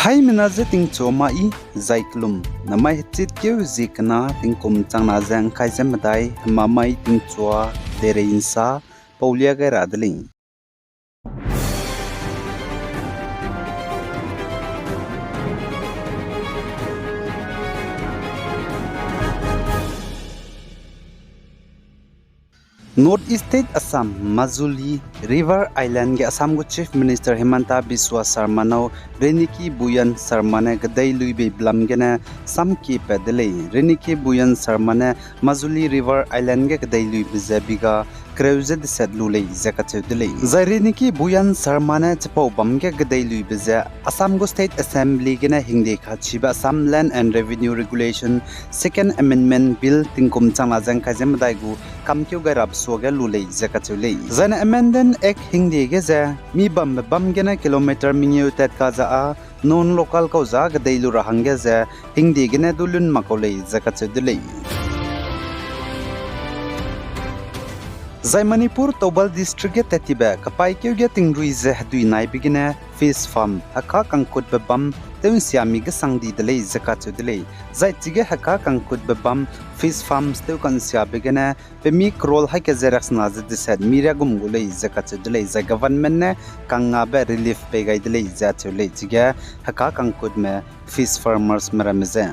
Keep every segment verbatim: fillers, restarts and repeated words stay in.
Haimena je tingchua mai, zai kelum, namai hechitkeu zie kena tingkum changna ze ngkai ze medai, hemamai tingchua, deirei nsa, paulia gai ra de lei. North East State Assam, Majuli, River Island ge Assam gu Chief Minister Himanta Biswa Sarma nâu Reniki Bhuyan Sarma ne kedei luibe belam gene samkie pat de lei. Reniki Bhuyan Sarma ne Majuli River Island ge kedei luibe ze biga kereu ze deset lu lei ze kacheu de lei. Zai Reniki Bhuyan Sarma ne chipau bam ge kedei luibe ze Assam gu State Assembly gene hingde kachibe Assam Land and Revenue Regulation Second Amendment Bill tingkum changna ze ngkai ze medai gu kamkeu gai rabe suage lu lei ze kacheu lei. Zaine Amendment Act hingde ge ze mi bambe bam gene kilometer mengeu tat ka za â non-local kau za kedei lu ra hangge ze hingde gene du lun mak kau lei ze kacheu de lei. Zai Manipur Thoubal District ge tat tibe kapaîkeu ge tingrui ze hedui naibe gene fish farm heka kangkutbe bam tew'nsia mi gesang di de lei ze kacheu de lei. Zai chige heka kangkutbe bam fish farms tew ka'nsiabe gene pe mi crore haî ke ze riaksena ze deset mi riagum gu lei ze kacheu de lei. Zai government ne kangngabe relief pei gai de lei ze acheu lei. Chige heka kangkutme fish farmersme ramme ze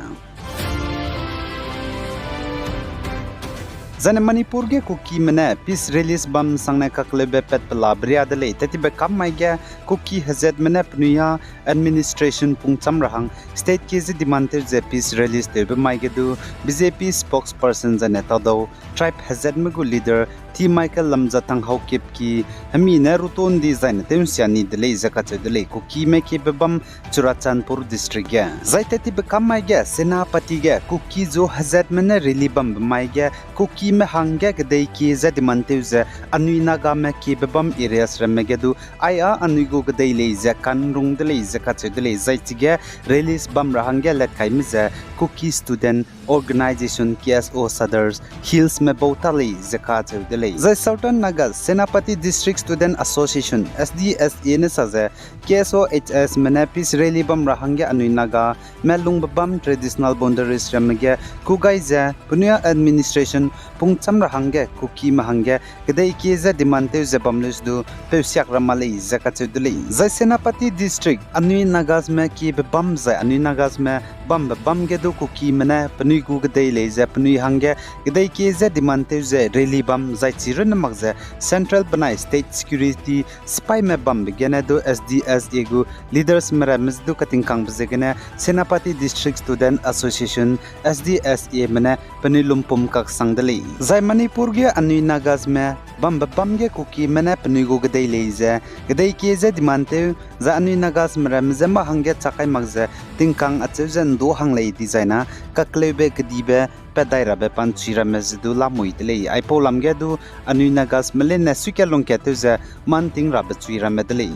Zaine Manipur ge Kukime ne peace rallies bam sangne kakleube pat pelabe ria de lei. Tat tibe kam mai ge Kuki hezatme ne penui â administration pungcham ra hang state ki ze demand tew ze peace rallies tewbe mai ge du B J P spokesperson zaine Tadau tribe hezatme gu leader T Michael Lamjathang Haokip ki hemi ne ruton di zaine tew'nsia ni de lei ze kacheu de lei. Kukime kiebe bam Churachandpur District ge. Zai tat tibe kam mai ge Senapati ge Kuki zu hezatme ne rally bambe mai ge Kukime hangge kedei kie ze demand tew ze anui Nagame kiebe bam areas ramme ge du ai â anui gu kedei lei ze kanrung de lei ze kacheu de lei. Zai chige rallies bam ra hangge latkaime ze Kuki Student Organisation, K S O Sadar Hillsme bau ta lei ze kacheu de lei. Zai Southern Naga Senapati District Student Association, S D S A ne sa ze K S O H Sme ne peace rally bam ra hangge anui Nagame lungbe bam traditional boundaries ramme ge ku gai ze penui â administration pungcham ra hangge Kukime hangge kedei kie ze demand tew ze bam leu se du peusiak ra ma lei ze kacheu de lei. Zai Senapati District anui Nagasme kiebe bam zai anui Nagasme bambe bam ge du Kukime ne penui gu kedei lei ze penui hangge kedei kie ze demand tew ze rally bam zai chi runne mak ze central benai state security sipaime bambe gene du S D S A gu leadersme ramme ze du katingkangbe ziegene Senapati District Student Association, S D S Ame ne penui lumpum kaksang de lei. Zai Manipur ge anui Nagasme bambe bam ge Kukime ne penui gu kedei lei ze kedei kie ze demand tew, zai anui Nagasme ramme ze mâ hangge chak kai mak ze tingkang acheu ze ndu hang lei dizai na kakleube kedibe pat dai rabe panchui ramme ze du lamui de lei. Aipau lam ge du anui Nagasme lei ne suikat lungkat tew ze manting rabe chui ramme de lei.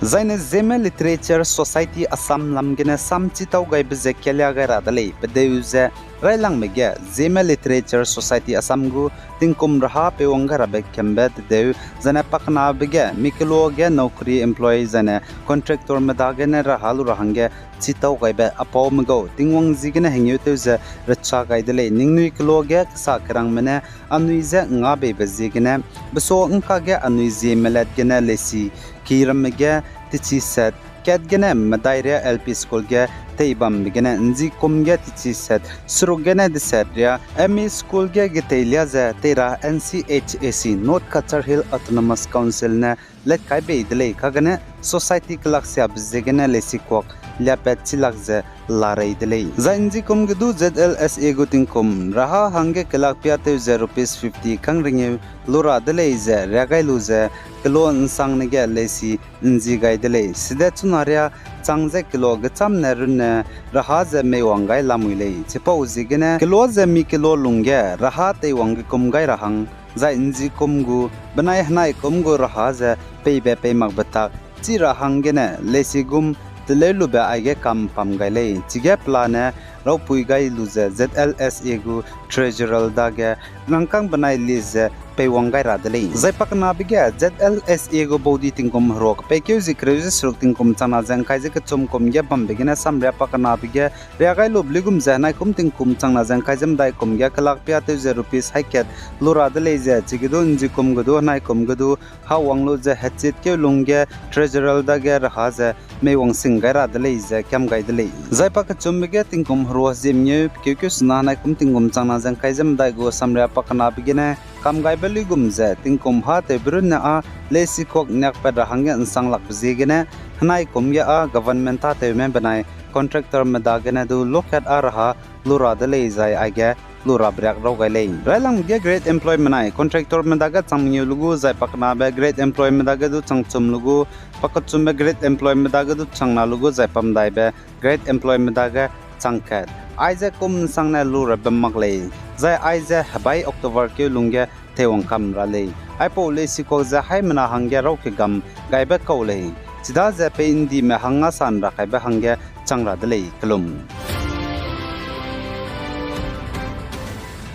Zaine Zeme Literature Society Assam lam gene sam chitau gaibe ze kelia gai ra de lei. Pedeu ze railangme ge Zeme Literature Society Assam gu tingkum raha peiwang gai rabe kembe tedeu, zaine pakenabe ge mi keloa ge naukri employee zaine contractorme dagene raha lu ra hangge chitau gaibe apaume gau Tingwang ziegene hengeu tew ze recha gai de lei. Ningnui keloa ge kesa kerangme ne anui je ngabeibe ziegene, beso ngka ge anui Zeme lat gene leisi ki ramme ge techi set, kat gene medai ria L P school ge teibambe gene nji kum ge techi set, seruk gene deset ria M E school ge getei lia ze tei ra N C H A C, North Cachar Hill Autonomous Council ne lat kai bei de lei. Kagene society kelaksiabe ziegene leisi kuak liapat chilak ze larei de lei. Zai nji kum ge du Z L S A gu tingkum raha hangge kelak pia tew ze rupees fifty kang ringeu lu ra de lei ze ria gai lu ze kelo nsangne ge leisi nji gai de lei. Side chuna ria chang ze kelo gechâmne runne raha ze meiwang gai lamui lei. Chipau ziegene kelo ze mi kelo lungge raha teiwang ge kum gai ra hang, zai nji kum gu benai henai kum gu raha ze peibe pei makbe tak chi ra hanggene leisi gum teleu lube aige kam pam gai lei. Chige pelane raupui gai lu ze Z L S A gu Treasurer dage rangkâng benai list ze peiwang gai ra de lei. Zai pakenabe ge Z L S A gu baudi tingkum herua kepeikeu zie kereu ze seruk tingkum changna ze ngkai ze kechum kum ge bambe gene samria pakenabe ge ria gai lube luigum ze henaikum tingkum changna ze ngkai ze medaikum ge kelak pia tew ze rupees hai kat lu ra de lei ze, chige du nzikum ge du henaikum ge du ha wang lu ze hechit keu lung ge Treasurer dage reha ze meiwang sing gai ra de lei ze kiam gai de lei. Zai pakechumbe ge tingkum herua hezie mengeu pekeukeu sena henaikum tingkum changna ze ngkai ze medai gu samria pakenabe gene kam gaibe luigum ze tingkum ha tewbe runne â leisikuak niakpat ra hangge nsang lakbe ziegene henaikum ge â government tâtewme benai contractorme dagene du lokat â reha lu ra de lei zai aige lu rabe riak raw gai lei. Railangbe ge grade employee benai contractorme dage chang mengeu lu gu zai pakenabe grade employeeme dage du chang chum lu gu, pakechumbe grade employeeme dage du changna lu gu zai pamedaibe grade employeeme dage chang kat. Aize kum nsangne lu rabe mak lei. Zai aize hebai October keu lung ge teiwang kam ra lei. Aipau leisikuak ze haimena hangge raw kegam gaibe kau lei. Chidaze pei ndime hang ngasa nra kaibe hangge chang ra de lei kellum.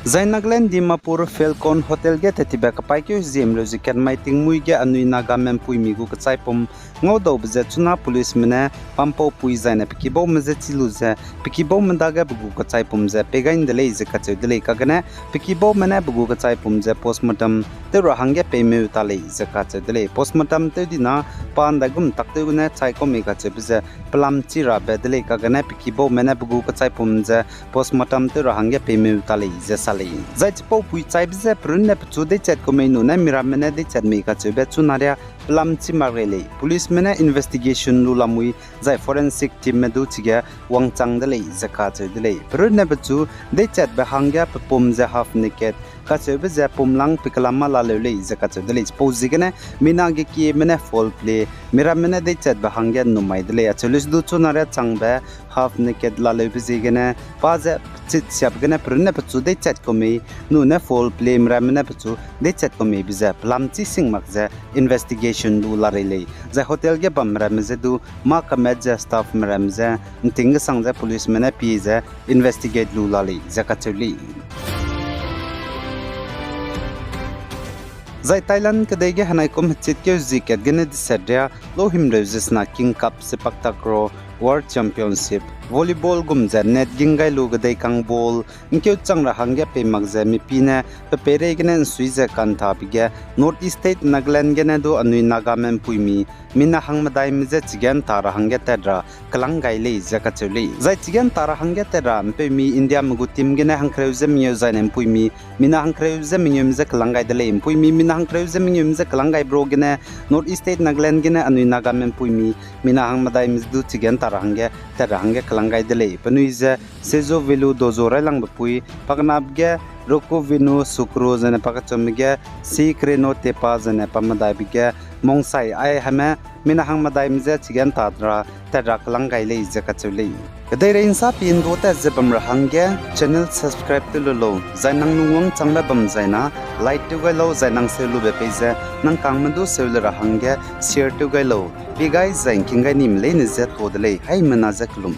Zai Nagaland Dimapur Falcon Hotel ge tettibe kepaîkeu hezie mreu ze kat mai tingmuî ge anui Nagame mpuimi gu kechaipum ngaudaube ze chuna policeme ne pampaupui zaine pe kibaume je chî lu ze, pe kibaume dage pe gu kechaipum ze pei gai nde lei ze kacheu de lei. Kagene pe kibaume ne pe gu kechaipum ze postmortem tew ra hangge peimeu ta lei ze kacheu de lei. Postmortem tew dina pa ndaigum taktew gene chai kau mei kacheube ze pelam chi rabe de lei. Kagene pe kibaume ne pe gu kechaipum ze postmortem tew ra hangge peimeu ta lei ze sa lei. Zai chipaupui chaibe je pe runne pechu deichat kau mei nune miramme ne deichat mei kacheube chuna ria pelam chi mak rei lei. Policeme ne investigation lu lamui zai forensic teamme du chige wangchang de lei ze kacheu de lei. Pe runne pechu deichatbe hangge pe pum ze half naked kacheube ze pumlang pe kelam ma laleu lei ze kacheu de lei. Chipau ziegene mina ge kieme ne foul play, miramme ne deichatbe hangge nnum mai de lei. Acheu lei se du chuna ria changbe half naked laleube ziegene pa ze chit siabe gene pe runne pechu deichat kau mei nune foul play, miramme ne pechu deichat kau meibe ze pelam chi sing mak ze investigation lu la rei lei. Zai hotel ge bam miramme je du mâ kamat ze staffme ram ze nting gesang ze policeme ne pie ze investigate lu la lei ze kacheu lei. Zai Thailand kedei ge henaikum hechitkeu zie kat gene deset ria lohimreu ze sena King Cup Sepak Takraw World Championship volleyball gum ze net ging gai lu kedei kang ball ngkeu chang ra hangge pei mak ze mipi ne pe peirei gene nsui ze kanthabe ge North East State Nagaland gene du anui Nagame mpuimi mina hangmedaime je chige nta ra hangge tat ra kelang gai lei ze kacheu lei. Zai chige nta ra hangge tat ra mpeumi Indiame gu team gene hangkereu ze mengeu zaine mpuimi mina hangkereu ze mengeume je kelang gai de lei. Mpuimi mina hangkereu ze mengeume je kelang gai bro gene North East State Nagaland gene anui Nagame mpuimi mina hangmedaime je du chige nta ra hangge tat ra hangge kelang gai de lei. Penui ze Sezo Velu Dozo railangbe pui, pakenabe ge Roko Vinu Sukru zene pakechumbe ge Si Kreno Tepa zene pamedaibe ge Mongsai ai hame mina hangmedaime je chige nta ra tat ra kelang gai lei ze kacheu lei. Kedeirei nsa pi ndu tat ze bam ra hangge channel subscribe tew lu lau, zai nang lungwang changbe bam zaina like tew gai lau, zai nang seu lube pei ze nang kangme du seu le ra hangge share tew gai lau. Pi gai zai ngking gai nime leine je to de lei, haimena je kelum.